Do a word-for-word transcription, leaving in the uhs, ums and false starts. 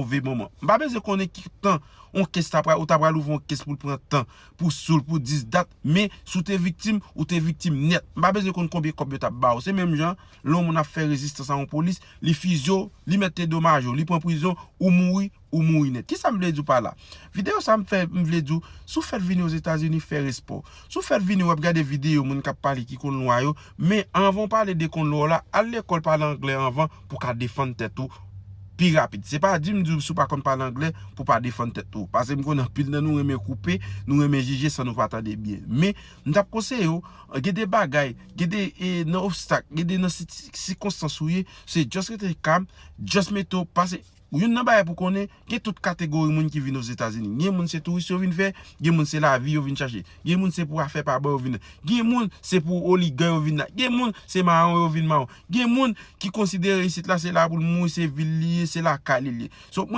move moman. M pa bezwen konnen ki tan yon kes ta pral, ou ta pral ouvri yon kes pou l pran tan, pou sou l, pou dis dat, men si w te viktim, ou te viktim nèt. M pa bezwen konn konbyen kòb yo t ap ba w. Se menm jan, lè yon moun ap fè rezistans a yon polis, li fizye w, li mèt te domaje w, li pran prizon, ou mouri, ou mouri nèt. Kisa m vle di w pa la? Videyo sa m fè, m vle di w, si w fèt vini Ozetazini, fè respè w. Si w fèt vini, w ap gade videyo moun k ap pale ki konn lwa yo, men anvan w pale de konn lwa w la, al lekòl pale anglè anvan pou w ka defann tèt ou pi rapid. Se pa di m di w si w pa konn pale anglè pou w pa defann tèt ou. Paske m konnen anpil nan nou renmen koupe, nou renmen jije san nou pa tande byen. Men, m t ap konseye w, gen de bagay, gen de e, nan obstak, gen de nan sit- sikonstans ou ye, se just rete kalm, just mete w pase. Youn nan bagay pou konnen, gen tout kategori moun ki vin Ozetazini. Gen moun se touris yo vin fè, gen moun se lavi yo vin chache. Gen moun se pou afè pa bò yo vin la. Gen moun se pou oligan yo vin la. Gen moun se mawon yo vin mawon. Gen moun ki konsidere isit la se la pou l mouri, se vil li ye, se lakay li ye. So, mwen